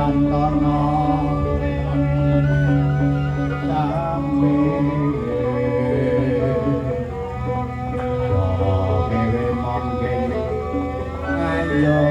Wantana samire jagewe mangke ayo.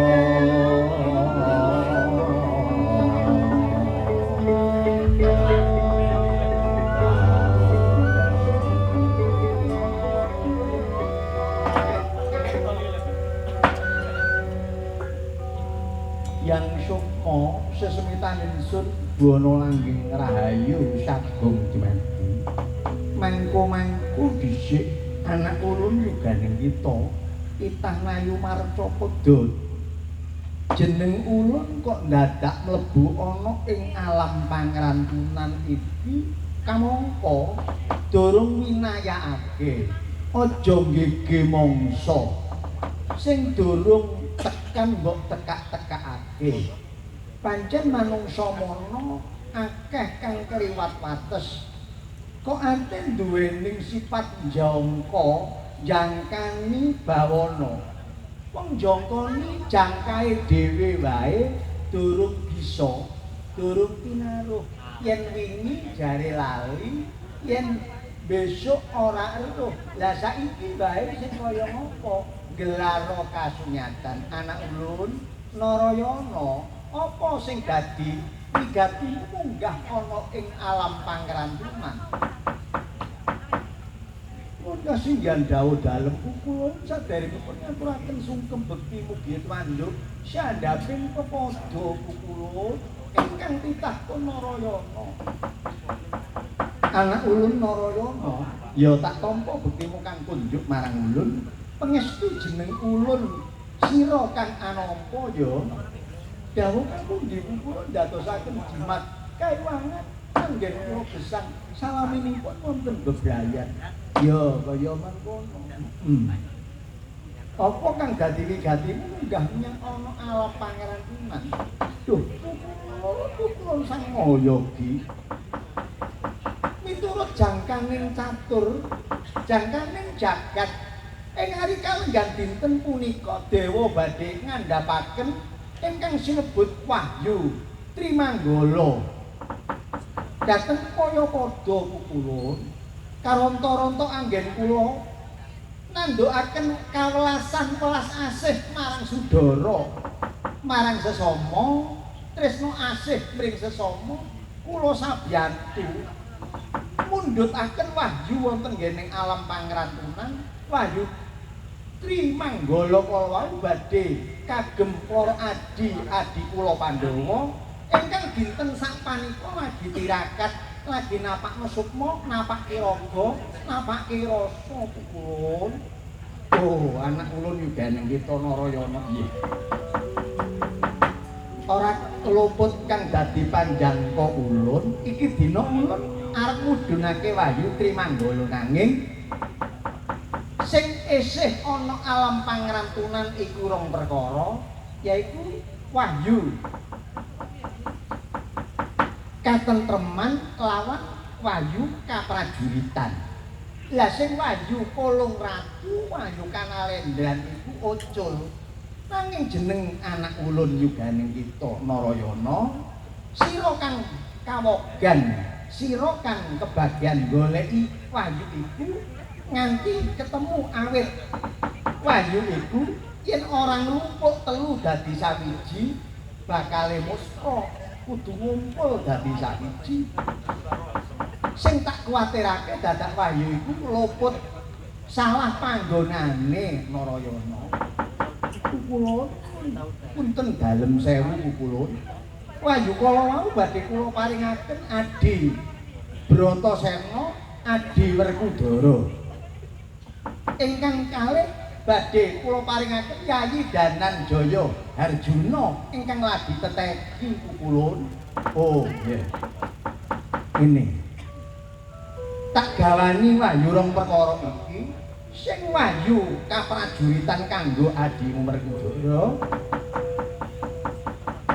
Yang sukma sesemitan ingsun buana langgeng rahayu sagung dumadi. Mangko-mangko dhisik anak ulun yuganing kita itah nayu marca padha. Jeneng ulun kok ndadak mlebu ana ing alam pangrantunan iki kamangka durung winayakake. Aja nggege mangsa sing durung tekan mbok tekak-tekakake. Pancen manungsa mono akeh kang kliwat wates. Kok ate duwening sifat jangka, jangkani bawana. Wong jangkani jangkae dhewe wae durung bisa, durung pinaruh. Yen wingi jare lali, yen besok ora eruh. Lah saiki wae sing kaya ngopo? Gelaro kasunyatan anak ulun Narayana, apa sing dadi wigati munggah ana ing alam pangrantunan? Mula singgan dawuh dalem kula saderengipun ngaturaken sungkem bekti mugi twanduk sandhaping pepadha kula ingkang titah Narayana. Anak ulun Narayana, ya tak tampa bektimu kang kunjuk marang ulun. Pangestu jeneng ulun sira kang anampa ya. Dawuh kang pundi kula ndadosaken jimat kaiwangan anggen kula gesang salaminipun wonten bebrayan. Ya kaya mangkono. Apa kang dadi wigatimu munggah menyang ana alam pangeran Tunan? Duh, kula sang Mahayogi. Miturut jangkaning catur, jangkaning jagat ing ari kalenggan dinten punika dewa badhe ngandhapaken ingkang sinebut wahyu Trimanggala. Dhateng kaya padha kukulun karonta-ronta anggen kula nandhukaken kawelasan welas asih marang sudara, marang sesama, tresna asih mring sesama, kula sabiyantu mundhutaken wahyu wonten nggening alam pangrantunan, wahyu Trimanggala kala wau badhe kagem para adi-adi kula Pandhawa ingkang dinten sapanika lagi tirakat, lagi napakno sukma, napake raga, napake rasa pukulun. Oh, anak ulun yuganing kita Narayana nggih. Ora luput kang dadi panjangka ulun, iki dina ulun arep mudhunake wahyu Trimanggala nanging sing isih ana alam pangrantunan iku rong perkara, yaiku wahyu katentreman lawan wahyu kaprajuritan. Lah sing wahyu Kolong Ratu, wahyu Kanalendran iku ucul. Nanging jeneng anak ulun yuganing kita Narayana, sira kang kawogan, sira kang kebagian goleki wahyu iku nganti ketemu awit wahyu iku yen ora nglumpuk telu dadi sawiji bakale musra, kudu ngumpul dadi sawiji. Sing tak kuwatirake dadak wahyu iku luput salah panggonane Narayana. Kula punten dalem sewu kula. Wahyu kala wau badhe kula paringaken Adi Bratasena, Adi Werkudara. Ingkang kalih badhe kula paringaken Yayi Dananjaya Harjuna ingkang lagi teteki kukulun. Oh nggih. Ini tak gawani wahyu rong perkara iki, sing wahyu kaprajuritan kanggo adimu Werkudara,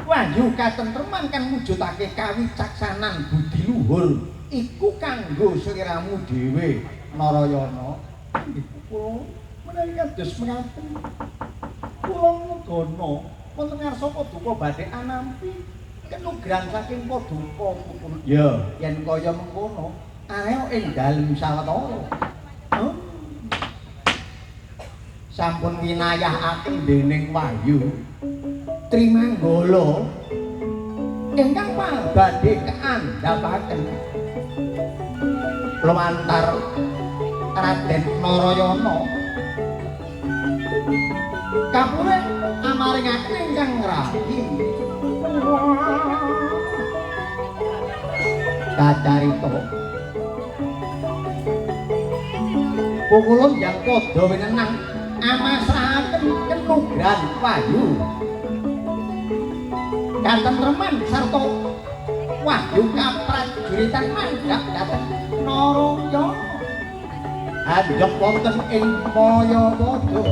wahyu katentreman kang mujudake kawicaksanan budi luhur iku kanggo sliramu dhewe Narayana. Nggih kula menawi kados mekaten kula nggono wonten ngarsa paduka badhe anampi Kenugran saking paduka pupul. Ya, yen kaya mengkono, arep ing dalem sawetara. Oh. Sampun winayahaken dening Wahyu Trimanggala ingkang badhe kaandhapaken lumantar Raden Narayana kapure amaringaken ingkang rahi kacarita pukulun yang padha winenang amasrahaken kenugran wahyu katentreman sarta wahyu kaprajuritan mandhap dhateng Narayana anjog wonten ing Mayapada.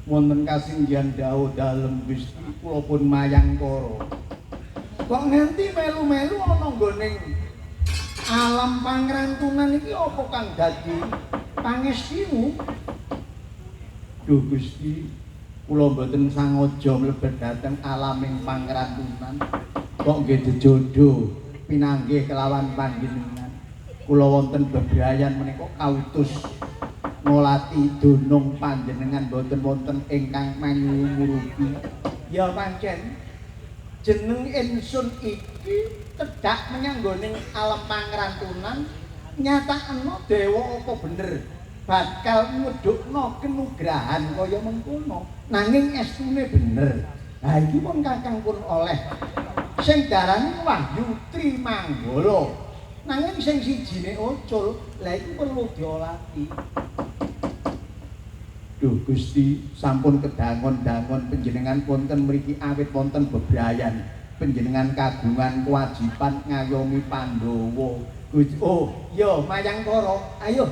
Wonten kasinggihan dawuh dalem Gusti kula pun Mayangkara. Kok nganti melu-melu ana nggone alam pangrantunan iki apa kang dadi pangestimu? Duh Gusti, kula mboten sangaja mlebet dhateng alaming pangrantunan. Kok nggih jejodo pinanggih kelawan panjenengan. Kula wonten bebrayan menika kautus ngolati dunung panjenengan boten wonten ingkang manyumurupi. Ya pancen jeneng ingsun iki tedhak menyang nggone alam pangrantunan nyatakno dewa apa bener bakal ngedukno kenugrahan kaya mengkono, nanging estune bener. Ha iki pun kakang pun oleh sing darani Wahyu Trimanggala, nanging sing sijine ucul, lha iku perlu diolati. Duh Gusti, sampun kedangon-dangon panjenengan wonten mriki awit wonten bebrayan. Panjenengan kagungan kewajiban ngayomi Pandhawa. Gusti, oh ya Mayangkara, ayo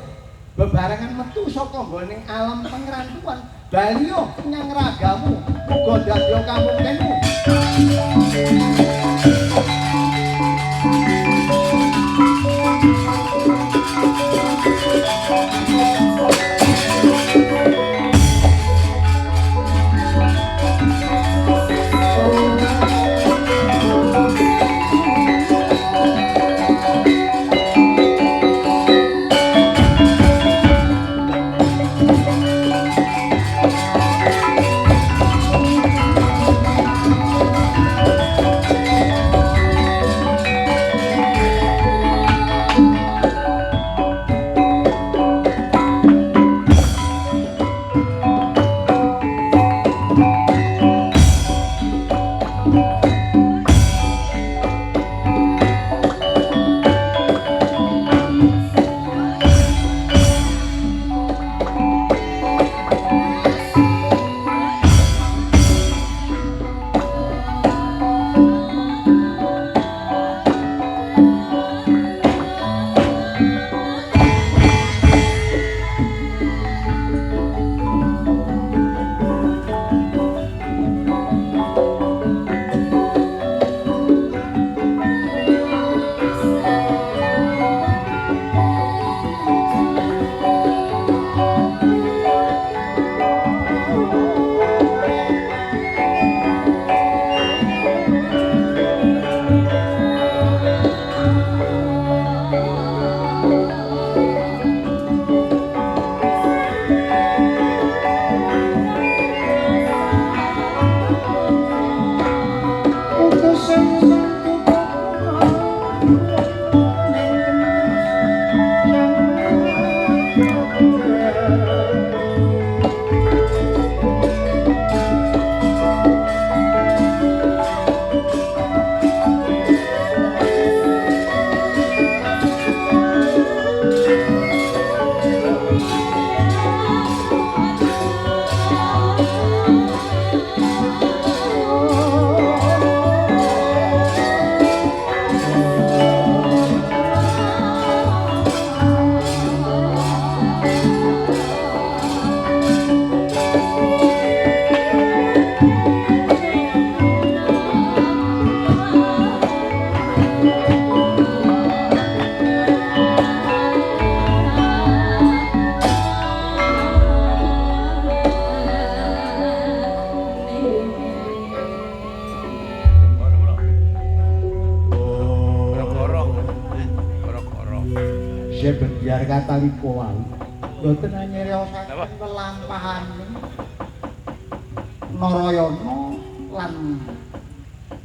bebarengan metu saka nggone alam pangrantuan. Baliyo menyang ragamu, muga dadi kamuktenmu. Sebedyar katalika wau mboten nyeriosaken lelampahane Narayana lan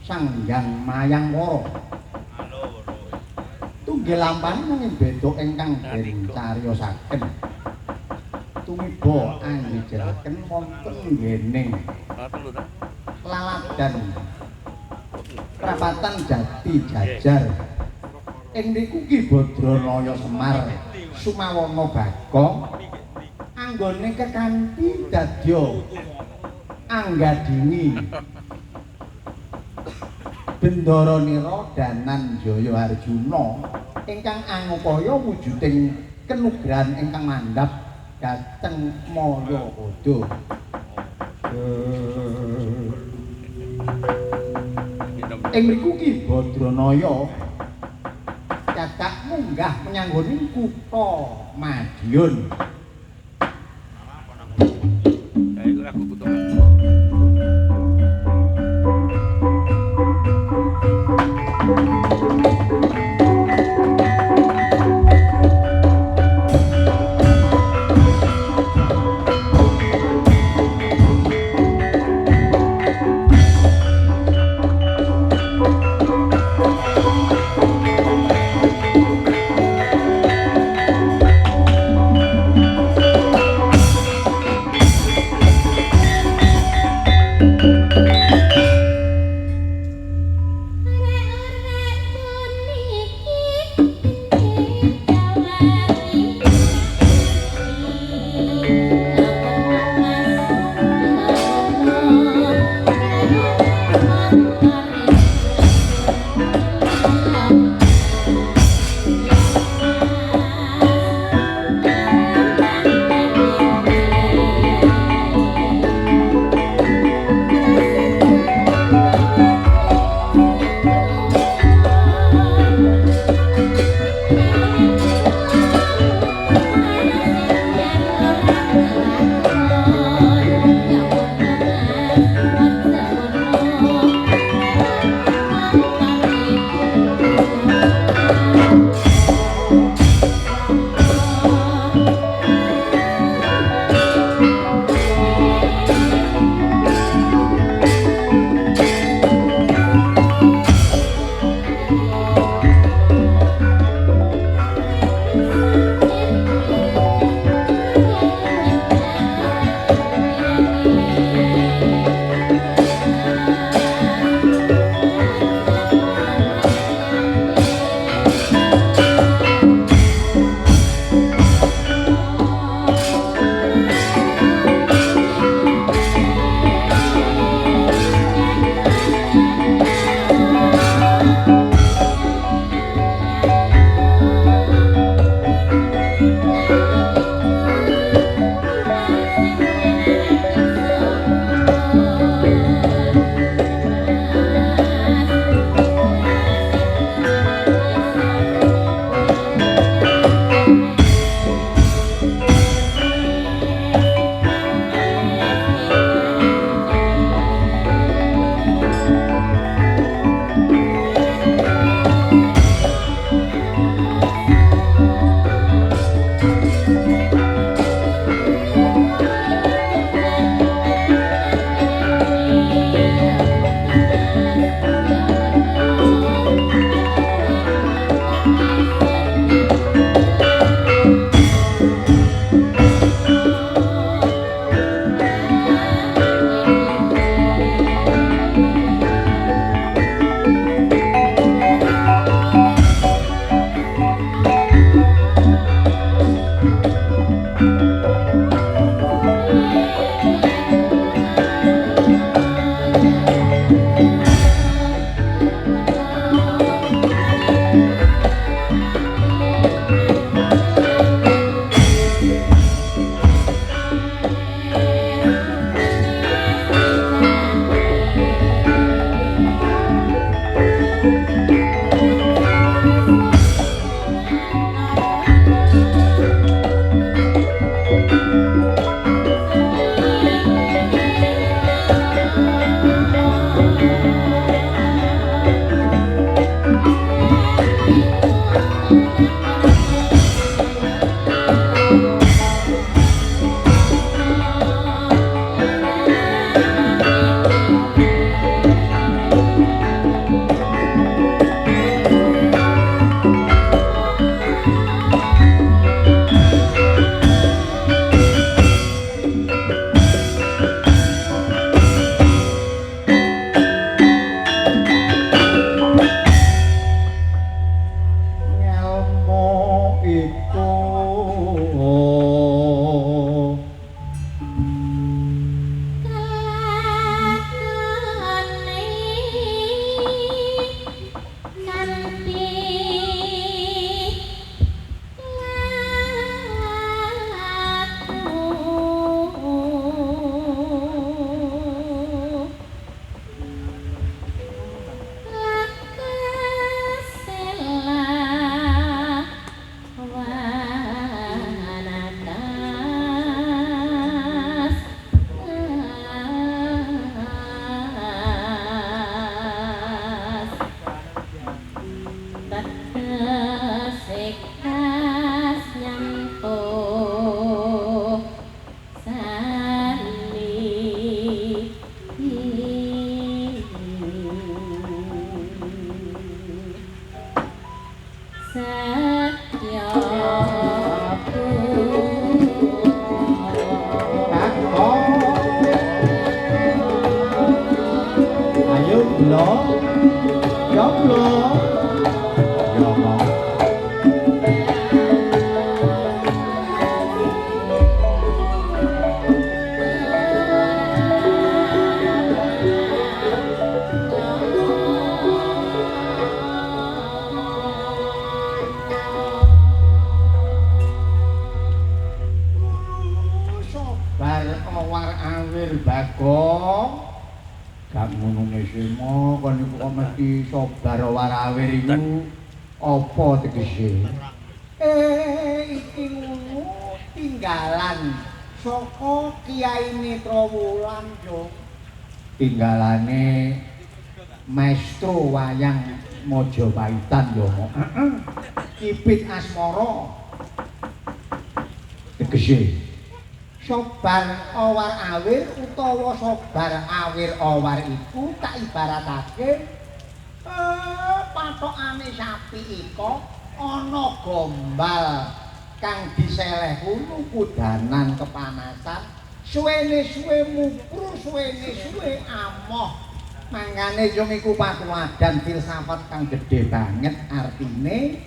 Sang Hyang Mayangkara. Tunggil lampahane nanging beda ingkang den cariyosaken. Tumiba anggejelaken wonten nggening laladan prapatan Jati Jajar. Ing niku Ki Badranaya Semar Sumawana Bagong anggone kekanthi dadya anggadini Bendara Nira Dananjaya Arjuna ingkang angupaya wujuding kenugrahan ingkang mandhap dhateng Mayapada. Ing mriku Ki Badranaya cacak munggah menyang nggone kutha Madiun. Satya. Ayo blo. Ya blo. Ya apa? Sabar awar awir Bagong. Gak ngono ngesemo kon iku kok mesti sabar awar awir iku apa tegese? Iki ngono tinggalan saka Kiai Netrawulan yo. Tinggalane maestro wayang Mojopahitan yo. Heeh. Kipit Asmara. Tegese sabar awar awir utawa sabar awir awar iku tak ibaratake patokane sapi iko ana gombal kang diseleh kuno kudanan kepanasan suwene suwe mukru suwene suwe amoh. Mangkane jong iku patuwadan filsafat kang gedhe banget artine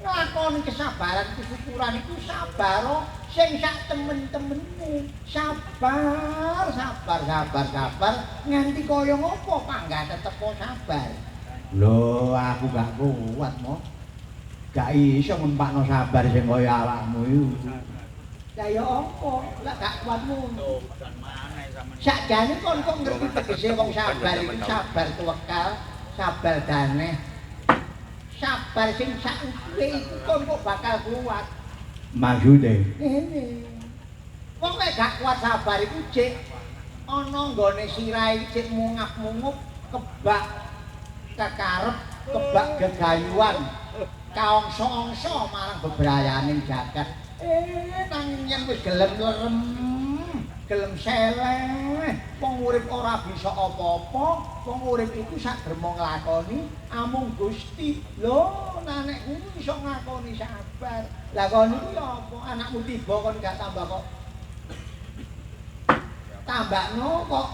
nglakoni kesabaran kesyukuran iku sabar sing sak temen-temenmu. Sabar sabar sabar sabar nganti kaya ngopo panggah tetep sabar. Lho aku gak kuat mo. Gak iso ngempakno sabar sing kaya awakmu iku. Lah ya apa? Lah gak kuat ngono. Sakjane kon kok ngerti tegese wong sabar iku sabar tuwekal, sabar daneh. Sabar sing sak utuhe iku kon kok bakal kuat. Maksude ngene. Wong nek gak kuat sabar iku jek ana nggone sirahe jek mungap-mungup kebak kekarep, kebak gegayuan, kaongso-ongso marang bebrayaning jagat. Nanging yen wis gelem lerem, gelem seleh, wong urip ora bisa apa-apa, wong urip iku sak derma nglakoni amung Gusti. Lho, nek ngono iso nglakoni sabar. Lah kon iku ya apa? Anakmu tiba kon gak tambah kok. Tambakno kok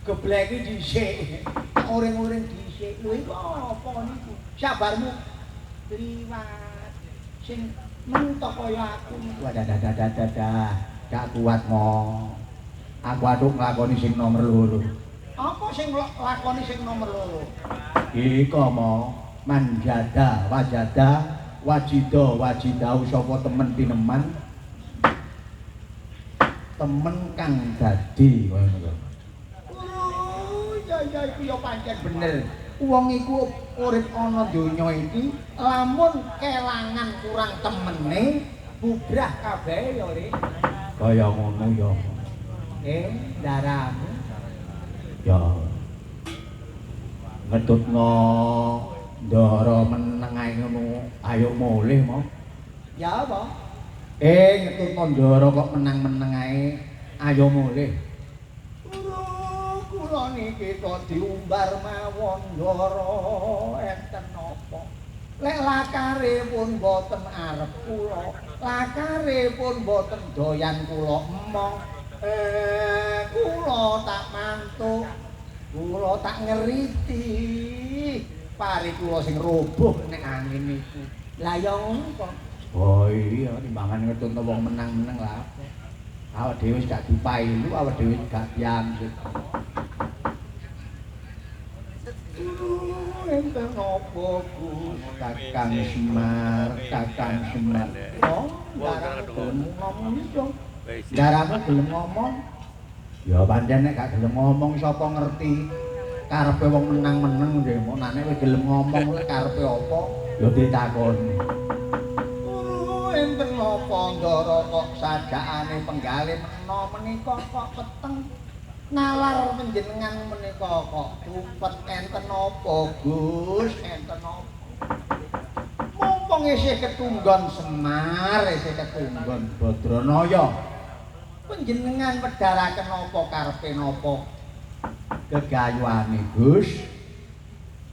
gebleki dhisik. Oring-oring dhisik. Lho iku apa niku? Sabarmu liwat sing mentok kaya aku. Wadah dadah dadah. Gak kuat mo. Aku atuk nglakoni sing nomor loro. Apa sing lakoni sing nomor loro? Iko mo manjada wajada wajida wajidau sapa temen tineman temen kang dadi kaya ngono. Oh ya ya iku ya pancen bener. Wong iku urip ana donya iki lamun kelangan kurang temene bubrah kabeh ya Rik. Kaya ngono ya. Daramu ya ngetutno ndara meneng ae ngono ayo mulih mo. Ya apa? Ngetutno ndara kok menang-meneng ae ayo mulih. Kula niki kok diumbar mawon ndara enten napa? Lek lakare pun boten arep kula, lakare pun boten doyan kula emong. Kula tak mantuk, kula tak ngeriti. Pari kula sing roboh nek angin niku. Lah ya ngono kok. Oh iya, timbangan ngetutno wong menang-menang lah apa. Awak dhewe wis gak dipailu, awak dhewe gak diambil. Enten napa Gus Kakang Semar, Kakang Semar. Oh, daramu gelem ngomong iki. Daramu gelem ngomong. Ya pancen nek gak gelem ngomong sapa ngerti karepe wong menang-meneng nggih, monane wis gelem ngomong lek karepe apa ya ditakoni. Enten napa ndara kok sajakane penggalih mena menika kok peteng. Nalar panjenengan menika kok cupet enten napa Gus, enten napa? Mumpung isih ketunggon Semar, isih ketunggon Badranaya. Panjenengan wedharaken napa karepe napa gegayuhane Gus?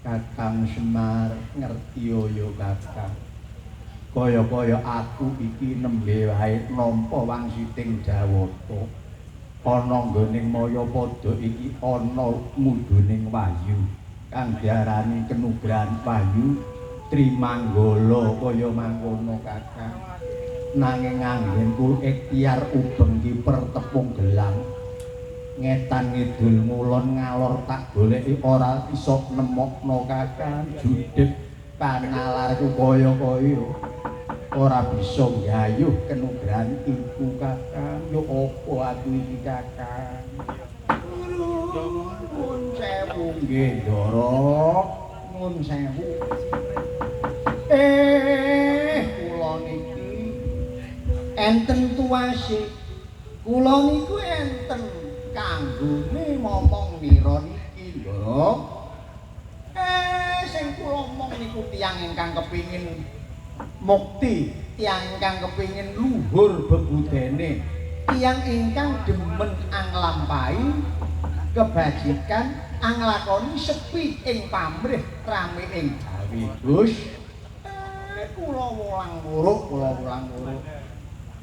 Kakang Semar ngerti ya Kakang. Kaya-kaya aku iki nembe wae nampa wangsiting Jawata. Ana nggoning Mayapada iki ana mudhuning wahyu kang diarani kenugrahan wahyu Trimanggala kaya mangkono Kakang. Nanging anggenku ikhtiar ubeng kiper tepung gelang. Ngetan ngidul ngulon ngalor tak goleki ora iso nemokno Kakang. Judheg panalarku kaya-kaya ora bisa nggayuh kenugrahan iku Kakang. Yo apa aku iki Kakang? Nuwun sewu nggih Ndara, nuwun sewu. Kula niki enten tuwase. Kula niku enten kanggone momong nira niki Ndara. Sing kula omong niku tiyang ingkang kepingin mukti, tiyang ingkang kepingin luhur bebudene, tiyang ingkang demen anglampahi kebajikan, anglakoni sepi ing pamrih rame ing gawe. Gus, kula wulang wuruk, kula wulang wuruk.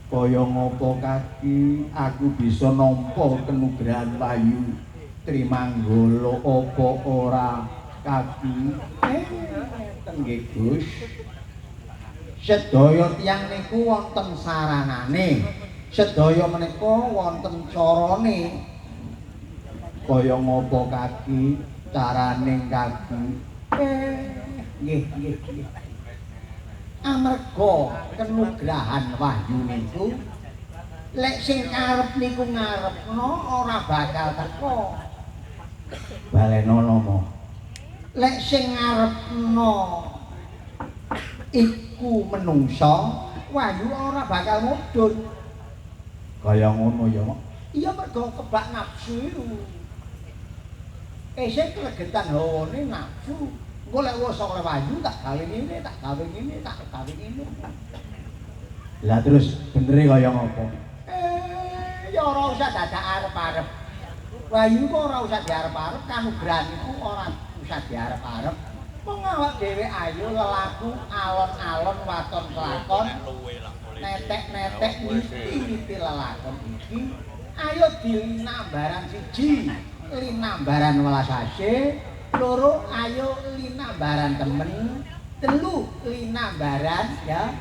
Kaya ngapa kaki aku bisa nampa kenugrahan wahyu Trimanggala apa ora kaki? Ngeten nggih Gus. Sedaya tiyang niku wonten saranane, sedaya menika wonten carane. Kaya ngapa kaki caraning kaki? Nggih nggih nggih. Amarga kenugrahan wahyu niku lek sing karep niku ngarepno ora bakal teko. Balenono mo. Lek sing ngarepno iku menungsa, wahyu ora bakal mudhun. Kaya ngono ya, Mak. Iya mergo kebak nafsu iku. Esih klegetan hawane nafsu. Engko lek wis oleh wahyu tak gawe ngene, tak gawe ngene, tak gawe ngene. Lah terus benere kaya ngopo? Ya ora usah dadak arep-arep. Wahyu kok ora usah diarep-arep, kanugrahan iku ora usah diarep-arep. Wong awak dhewe ayo lelaku alon-alon waton kelakon, netek-netek niti-niti lelakon iki. Ayo dilinambaran siji, linambaran welas asih, loro ayo linambaran temen, telu linambaran ya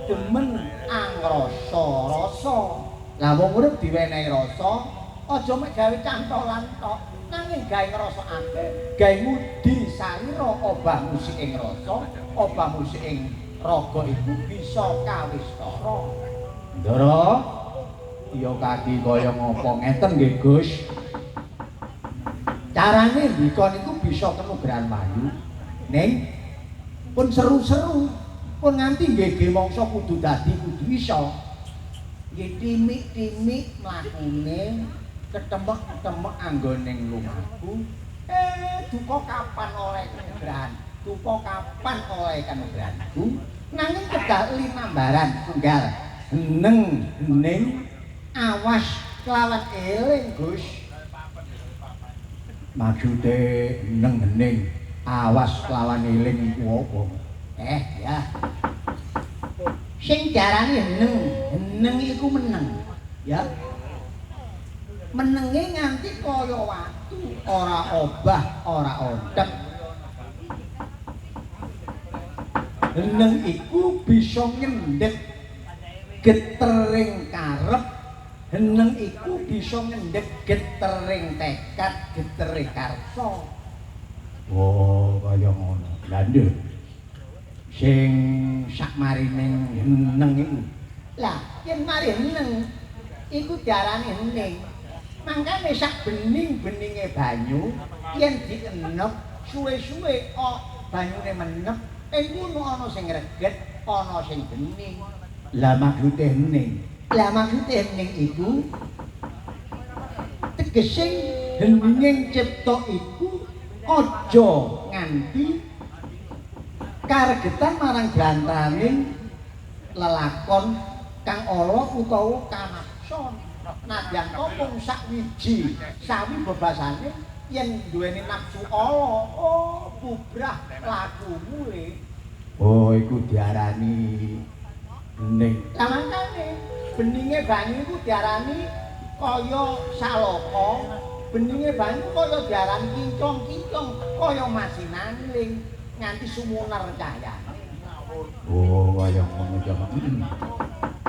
demen angrasa rasa. Lah wong urip diwenehi rasa, aja mek gawe cantolan tok, nanging gawe ngrasakake, gawe ngudi salira obah musik ing rasa, obah musik ing raga iku bisa kawistara. Ndara, iya kaki kaya ngapa ngeten nggih Gus. Carane ndika niku bisa kenugrahan wahyu. Ning pun seru-seru, pun nganti nggih mangsa kudu dadi kudu iso. Nggih timik-timik mlakune, ketemek-ketemek anggoning lumaku. Duka kapan oleh kenugrahan? Duka kapan oleh kanugrahanku? Nanging kedah linambaran tunggal. Heneng hening awas kelawan eling Gus. Maksude heneng hening awas kelawan eling iku apa? Ya. Sing diarani heneng, heneng iku meneng, ya. Menenge nganti kaya watu, ora obah, ora ontek. Heneng iku bisa ngendhek getering karep. Heneng iku bisa ngendhek getering tekad, getering karsa. Oh, kaya ngono. Lah nduk. Sing sakmarining heneng iku. Lah, yen mari heneng iku diarani hening. Mangkane sak bening-beninge banyu yen dienep suwe-suwe banyune menep, ing kono ana sing reget, ana sing bening. Lah maksude hening. Lah maksude hening iku tegese heninging cipta iku aja nganti karegetan marang glantraning lelakon kang ala utawa kanakson. Nadyan mung sak wiji sawi bebasane Yen duweni nafsu ala, oh bubrah lakumu le. Oh, iku diarani bening. Lah mangkane beninge banyu iku diarani kaya salaka, beninge banyu kaya diarani kinclong-kinclong, kaya masinangling nganti sumuner cahayane. Oh, kaya ngono ya.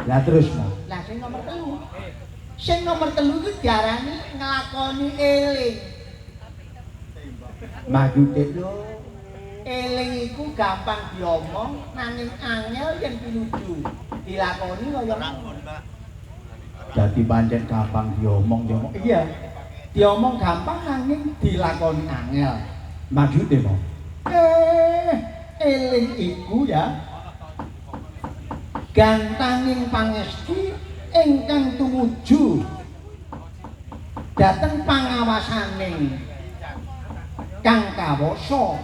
Lah terus mo. Lah sing nomor 3. Sing nomor 3 iku diarani nglakoni eling. Maksude lho, eling iku gampang diomong nanging angel yen pinuju dilakoni kaya ngono. Dadi pancen gampang diomong ya. Iya. Diomong gampang nanging dilakoni angel. Maksude mo. Eling iku ya gantanging pangesti ingkang tumuju dhateng pangawasaning kang kawasa.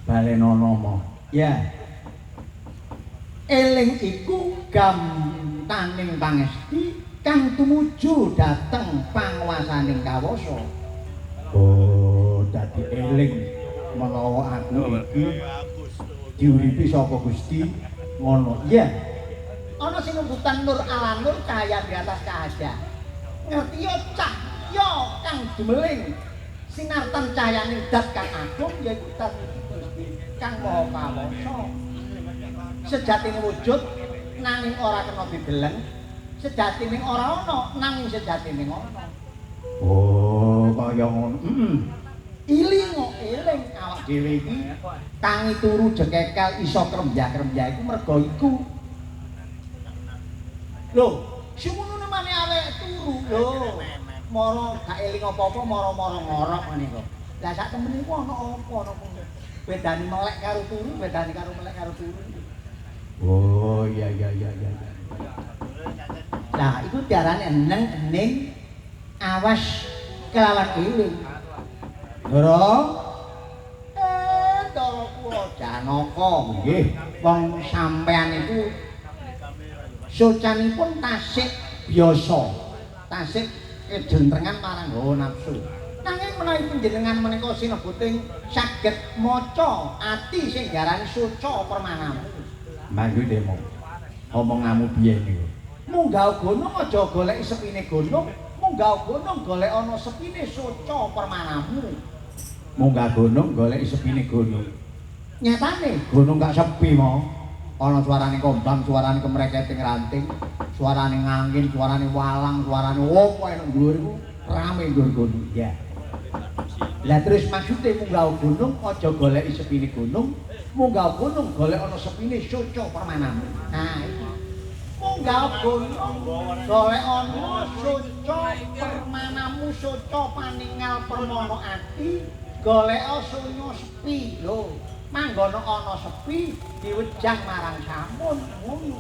Balenono mo. Ya. Eling iku gantaning pangesti kang tumuju dhateng panguwasaning kawasa. Oh, dadi eling menawa aku iki diuripi saka Gusti ngono. Iya. Ana sing nyebutan nur ala nur, cahaya di atas cahaya. Ngerti yo cahya kang dumeling sinartan cahyaning dat kang agung yaiku dat Gusti kang Maha Kawasa. Sejatine wujud nanging ora kena dideleng, sejatine ora ana nanging sejatine ana. Oh, kaya ngono. Ilingo eling awak dhewe iki tangi turu jekekel iso krembyah-krembyah iku mergo iku. Lho, semono nemane awake turu lho. Mara gak eling apa-apa, mara-mara ngorok ngene kok. Lah sak temen iku ana apa ana bedane melek karo turu, bedane karo melek karo turu. Oh, iya iya iya iya. Lah iku diarani eneng ening awas kelawan eling. Ndara, Ndara kula Janaka. Nggih, wong sampean iku sucanipun tasik biasa, tasik kejentrengan marang hawa nafsu. Nanging menawi panjenengan menika sinebuting saged maca ati sing diarani suca permanamu. Mangke mo. Omonganmu biyen niku. Munggah gunung aja golek sepine gunung, munggah gunung golek ana sepine suca permanamu. Munggah gunung golek sepine gunung. Nyatane gunung gak sepi mo. Ana suarane kombang, suarane kemreketing ranting, suarane ngangin, suarane walang, suarane opo enak dhuwur iku rame nggon gunung. Ya. Lah terus maksude munggah gunung aja golek sepine gunung, munggah gunung golek ana sepine suca permanamu. Nah iki. Munggah gunung golek ana suca permanamu, suca paningal permana ati, golek sunya sepi lho. Manggono ana sepi diwejang marang samun ngono.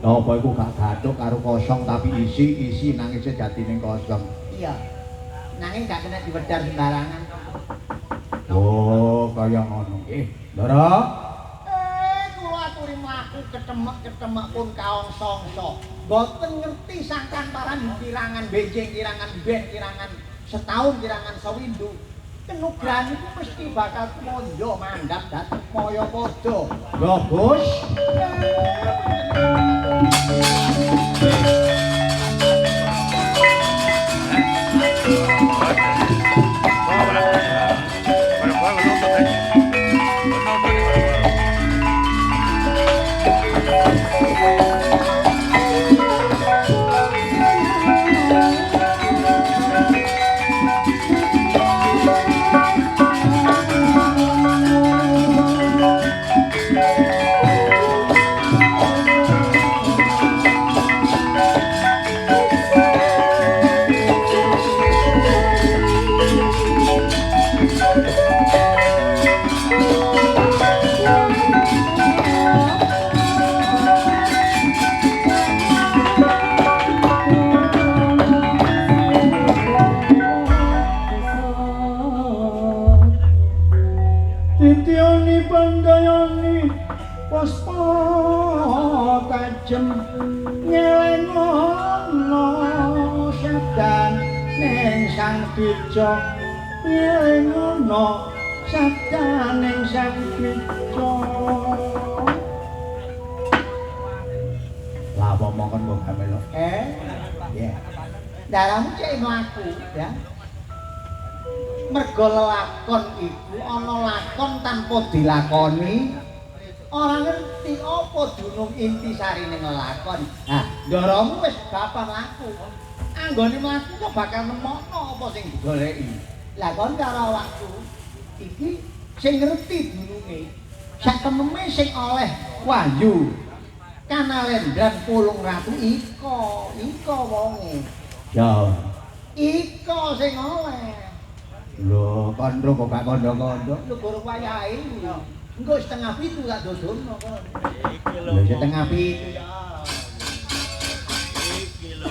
Lha apa iku gak gathuk karo kosong tapi isi-isi nanging sejatine kosong. Iya. Nanging gak kena diwedhar sembarangan. Oh, kaya ngono. Ndara. Kula aturi mlaku ketemek-ketemek pun kaongso-ongso. Mboten ngerti sangkan paran kirangan benjing, kirangan ben, kirangan setahun, kirangan sewindu. Kenugrahan iku mesti bakal mondo mandhap dhateng maya padha. Lho, Gus. Titioni pandayani puspa tajem ngelengono sabdan. Sang Dwija, ngelingono sabdaning Sang Dwija. Lah apa mongkon mbok gamelo? Ya. Daramu cek mlaku ya. Mergo lelakon iku ana lakon tanpa dilakoni, ora ngerti apa dunung intisarine lelakon. Nah, ndaramu wis bapak mlaku. Anggone mlaku kok bakal nemokno apa sing digoleki. Lah kon karo awakku iki sing ngerti dununge, sak tememe sing oleh wahyu kanalendran pulung ratu iko, iko wonge. Ya. Iko sing oleh. Lho, kandha kok gak kandha-kandha. Lho gorong wayahe. Engko 6:30 tak dodono kon. Iki lho. Lho 6:30 ya. Iki lho.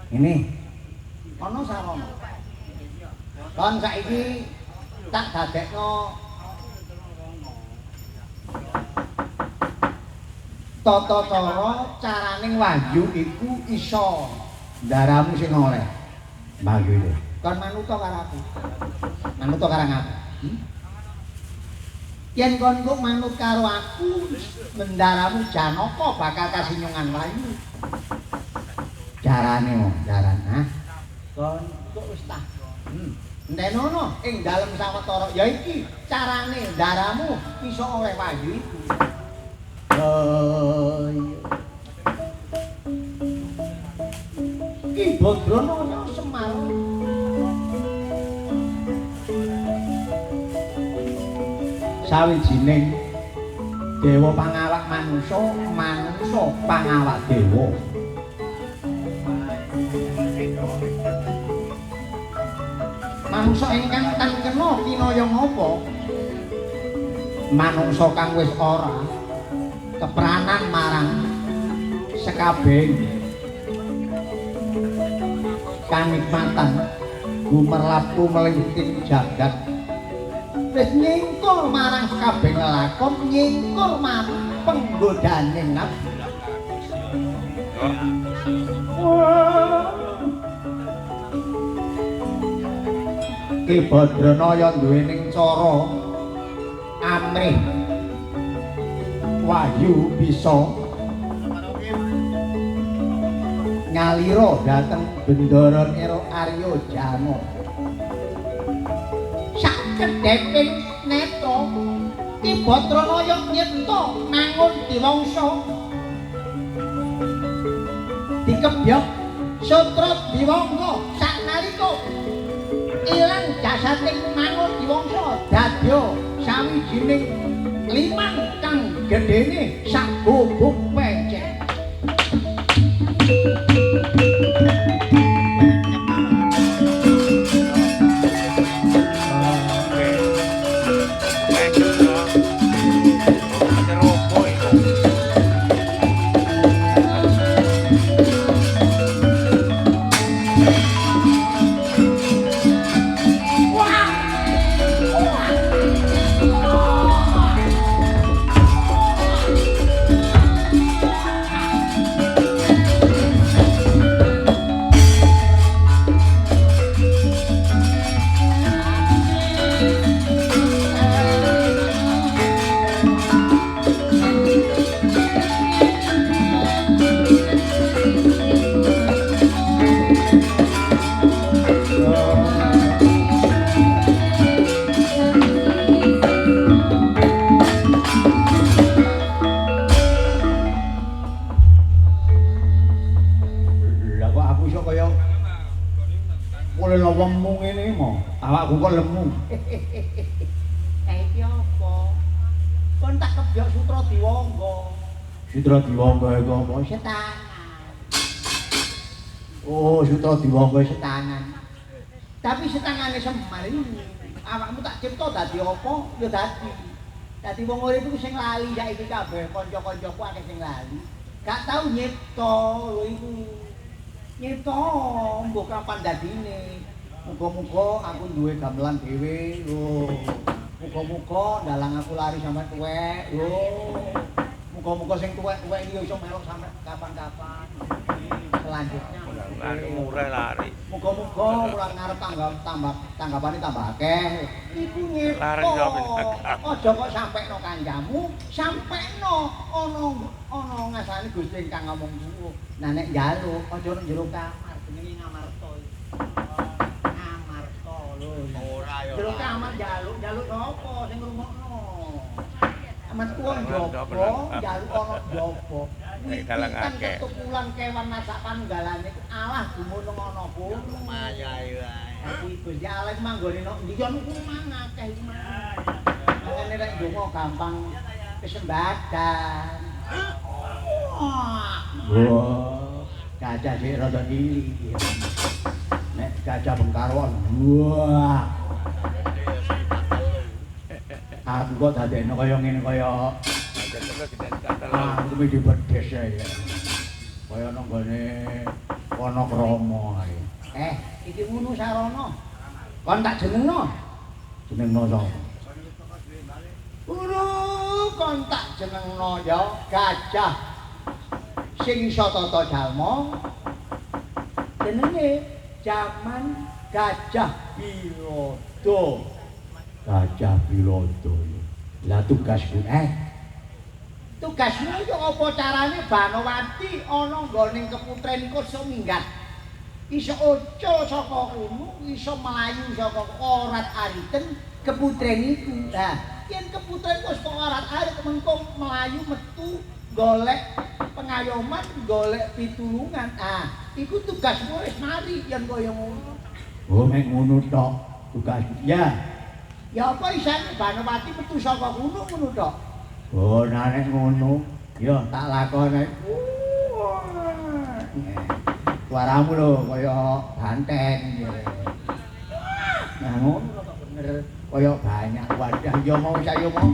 Ini ana sarana. Kon saiki tak dadekno tata cara caraning wahyu iku iso ndaramu sing oleh. Wahyu iki. Kon manuta karo aku. Manuta karo aku. Yen kon kok manut karo aku, mendaramu Janaka bakal kasinyungan wahyu. Carane wong, carane. Hah? Kon kok wis tah. Entenono ing dalem sawetara ya iki carane ndaramu iso oleh wahyu iku. Oh iya. Ki Badranaya Semar. Sawijining dewa pangawak manungsa, manungsa pangawak dewa. Manungsa ingkang tan kena kinaya ngapa? Manungsa kang wis ora kepranan marang sekabehing kanikmatan gumerlap tumeliting jagat, wis nyingkur marang sekabehing lelakon, nyingkur marang penggodaning nafsu. Ki Badranaya duwening cara amrih wahyu bisa nyalira dhateng Bendara Nira Arya Janaka. Sakedheping netra Ki Badranaya nyipta mangun diwangsa, dikebyok sutra diwangga saknalika ilang jasating mangun diwangsa dadya sawijining limang kang gedene sak gubuk pecek. Lemu ngene mo, awakku kok lemu. Iki apa? Kon tak kebyok Sutra Diwangga. Sutra Diwangga iku apa? Setangan. Oh, Sutra Diwangga setangan. Tapi setangane Semar iki awakmu tak cipta dadi apa? Ya dadi. Dadi wong urip iku sing lali saiki kabeh, kanca-kancaku akeh sing lali. Gak tau nyipta lho iku. Nyipta mbuh kapan dadine. Muga-muga aku duwe gamelan dhewe lho. Muga-muga ndalang aku lari sampe tuwek lho. Muga-muga sing tuwek-tuwek iki iso melok sampe kapan-kapan. Selanjutnya lari murah lari. Muga-muga wulan ngarep tambah tanggapane tambah akeh. Iku ngeto. Aja kok sampekno kancamu, sampekno ana ngasane Gusti ingkang ngomong suwuh. Nah nek njaluk aja nang jero kamar, jenenge ngamarta iki. Ngamarta lho. Ora ya. Jero kamar njaluk, njaluk sapa sing ngrungokno? Metu njaba, njaluk ana njaba. Dalang akeh. Ketukulan kewan masak panunggalane Allah gumunung ana kono. Maya wae. Dadi Gusti Allah iku manggone nang ndi ya nuku mang akeh iku mang. Mangane nek ndonga gampang kesembadan. Wah, gajah sik rada cilik. Nek gajah bengkarwan, wah. Aku kok dadekno kaya ngene kaya aku mesti pedes ya. Kaya nang gone Wanakrama ae. Iki ngono sarana. Kon tak jenengno. Jenengno sapa? Guru kon tak jenengno ya gajah sing iso tata jalma. Jenenge jaman Gajah Bilodo. Gajah Bilodo. Lah tugasku tugasmu yo apa carane Banowati ana nggone keputren iku iso minggat. Iso ucul saka kono, iso mlayu saka orat ariten keputren iku. Lah, yen keputren wis kok orat arit mengko mlayu metu golek pengayoman, golek pitulungan. Ah, iku tugasmu wis mari yen kaya ngono. Oh, mek ngono tok tugas. Ya. Ya apa isane Banowati metu saka kono ngono tok? Oh, nek ngono, ya tak lakone. Suaramu lho kaya banteng. Nah, ngono kok bener kaya banyak wadah ya mau saya mau.